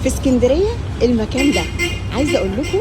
في اسكندرية المكان ده عايزه اقول لكم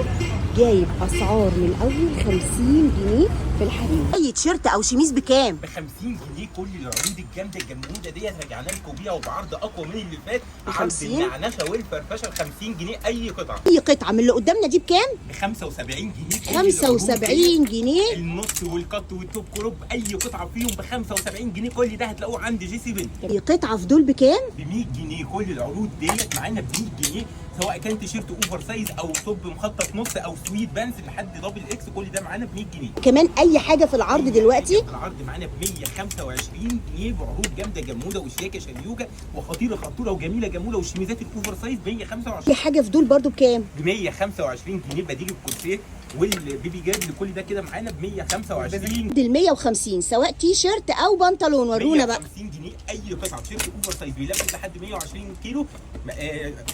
جايب اسعار من اول 50 جنيه في الحريم. اي تيشيرت او شميز بكام؟ ب 50 جنيه. كل العروض الجامدة الجموده ديت رجعنا لكم بيها وبعرض اقوى من اللي فات. ب عرض 50؟ النعنشه والفرفشه ب 50 جنيه اي قطعه. اي قطعه من اللي قدامنا دي بكام؟ ب 75 جنيه كل العروض ديت. 75 جنيه. النص وال cut وال top crop اي قطعه فيهم ب 75 جنيه. كل ده هتلاقوه عند جي سي بني. اي قطعه في دول بكام؟ ب 100 جنيه كل العروض ديت معانا ب 100 جنيه، سواء كان تيشيرت oversize او top مخطط نص او sweatpants لحد double X، كل ده معانا ب 100 جنيه. كمان اي حاجة في العرض دلوقتي؟ العرض معانا ب 125 جنيه بعروض جامدة جموده وشياكه شليوجه وخطيرة خطوره وجميلة جموله، والشميزات ال oversize ب 125. اي حاجة في دول برضو بكام؟ ب 125 جنيه بديل الكورسيه وال baby gap، كل ده كده معانا ب 125. دي ال 150 سواء تي شيرت او بنطلون. ورونا بقى. 150 جنيه اي قطعه تيشيرت oversize بيلبس لحد 120 كيلو،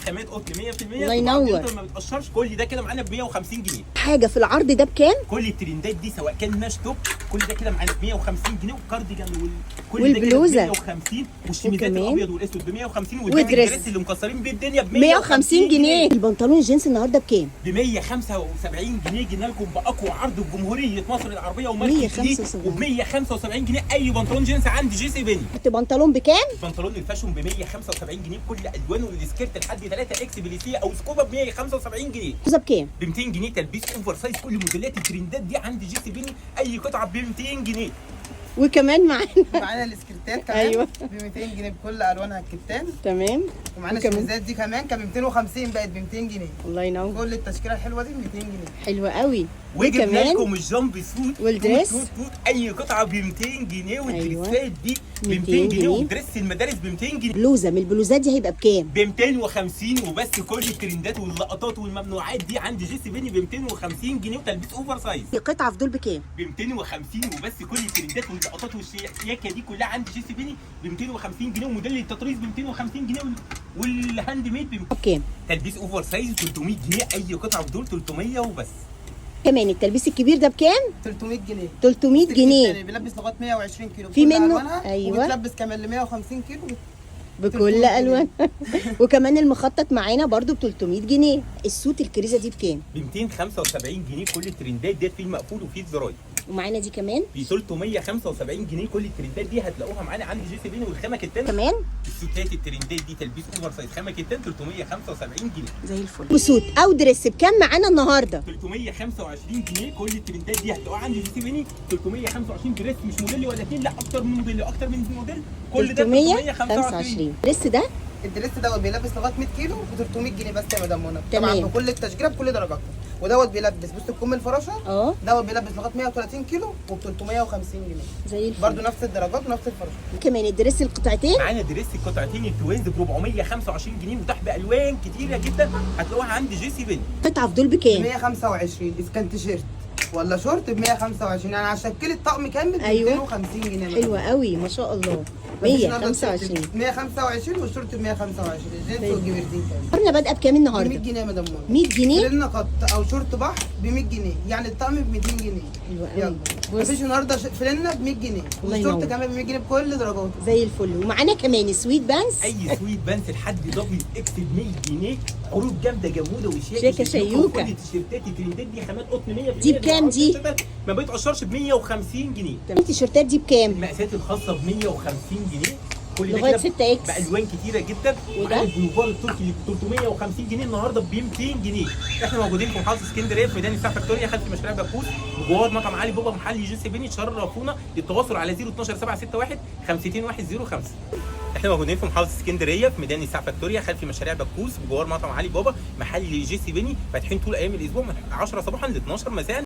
خامات قطن 100%. الله ينور. ما بتقشرش. كل ده كده معانا ب 150 جنيه. حاجة في العرض ده بكام؟ كل الترندات دي سواء كان ماش top كل ده كده معانا ب 150 جنيه، والكارديجان كل ده كده ب والبلوزة. 150، والشميزات وكمان الابيض والاسود ب 150، و dress. وال dress اللي مكسرين بيه الدنيا ب 150 جنيه. البنطلون الجينز النهارده بكام؟ ب 175 جنيه. جينا لكم باقوى عرض جمهورية مصر العربية وماركه ليه 175. وب 175 جنيه اي بنطلون جينز عند جي سي بني. بنطلون بكام؟ بنطلون ال fashion ب 175 جنيه بكل الوانه، وال skirt لحد 3 X بليسيه او سكوبا ب 175 جنيه. بلوزة بكام؟ ب 200 جنيه تلبيس oversize. كل موديلات الترندات دي عند جي سي بني اي قطعه ب 200 جنيه. وكمان معانا معانا السكرتات كمان. أيوة. ب 200 جنيه بكل الوانها الكتان. تمام. ومعانا وكمان- الشميزات دي كمان كان ب 250 بقت ب 200 جنيه. الله ينور. كل التشكيلة الحلوة دي ب 200 جنيه. حلوة قوي. وجبنا وكمان لكم ال jumpsuit وال dress. توت توت اي قطعه ب 200 جنيه، والدريسات دي ب 200 200 جنيه، جنيه. و dress المدارس ب 200 جنيه. بلوزة من البلوزات دي هيبقى بكام؟ ب 250 وبس. كل الترندات واللقطات والممنوعات دي عند جي سي بني ب 250 جنيه وتلبيس oversize. قطعه في دول بكام؟ ب 250 وبس. كل الترندات واللقطات والشياكه دي كلها عند جي سي بني ب 250 جنيه، وموديل التطريز ب 250 جنيه، وال handmade بكام؟ تلبيس oversize 300 جنيه اي قطعه في دول 300 وبس. كمان التلبيس الكبير ده بكام؟ 300 جنيه. 300 جنيه. يعني بيلبس لغاية 120 كيلو في بكل منه؟ ألوانها، أيوة. وبتلبس كمان ل 150 كيلو. بكل 300 الوان. وكمان المخطط معانا برضو ب 300 جنيه. ال suit الكريزه دي بكام؟ ب 275 جنيه. كل الترندات ديت في المقفول وفي الزراير. ومعانا دي كمان ب 375 جنيه. كل الترندات دي هتلاقوها معانا عند جي سي بني والخامه كتان. كمان السوتات الترندات دي تلبيس oversize خامة كتان 375 جنيه. زي الفل. و suit او dress بكام معانا النهارده؟ 325 جنيه. كل الترندات دي هتلاقوها عند جي سي بني 325. dress مش موديل ولا اتنين، لا اكتر من موديل اكتر من موديل، كل ده 325. 325. dress ده ال dress دوت بيلبس لغاية 100 كيلو ب 300 جنيه بس يا مدام منى. تمام. طبعا بكل التشكيلة بكل درجاتها. ودوت بيلبس بص الكم الفراشة. دوت بيلبس لغاية 130 كيلو وب 350 جنيه. زي الفل. برده نفس الدرجات ونفس الفراشة. كمان ال dress القطعتين معانا dress القطعتين ال twins ب 425 جنيه، متاح بالوان كتيرة جدا هتلاقوها عند جي سي بني. قطعه في دول ب بكام؟ 125 اذا كان تيشيرت ولا شورت ب 125، يعني هشكل الطقم كامل ب أيوة. 250 جنيه. حلوة قوي ما شاء الله. مفيش النهارده 125. تيشيرت 125 والشورت ب 125، الجينز والجبردين كمان. قرنا بادئه بكام ب 100 النهارده؟ جنيه يا مدام منى. 100 جنيه. فلنا قط او شورت بحر ب 100 جنيه، يعني الطقم ب 200 جنيه. حلوة قوي. يلا بص. مفيش النهارده فلنا ب 100 جنيه الله والشورت ينور. كمان ب 100 جنيه بكل درجاته. زي الفل. ومعانا كمان sweatpants. اي sweatpants لحد double X ب 100 جنيه، عروض جامدة جموده وشياكه شياكة شيوكة. كل التيشيرتات الترندات دي خامات قطن 100%. دي بكام دي؟ ما بيتقشرش ب 150 جنيه. التيشيرتات دي بكام؟ المقاسات الخاصة ب 150 جنيه. كل ده لغاية كده 6 X. بالوان كتيرة جدا. وده؟ وده البلوفار التركي اللي ب 350 جنيه النهارده ب 200 جنيه. احنا موجودين في محافظة اسكندرية في ميدان الساعة فاكتوريا خلف مشاريع بكوس بجوار مطعم علي بابا محل جي سي بني. تشرفونا. للتواصل على 012 761 52105. احنا موجودين في محافظة اسكندرية في ميدان الساعة فاكتوريا خلف مشاريع بكوس بجوار مطعم علي بابا محل جي سي بني، فاتحين طول ايام الاسبوع من 10 صباحا ل 12 مساء.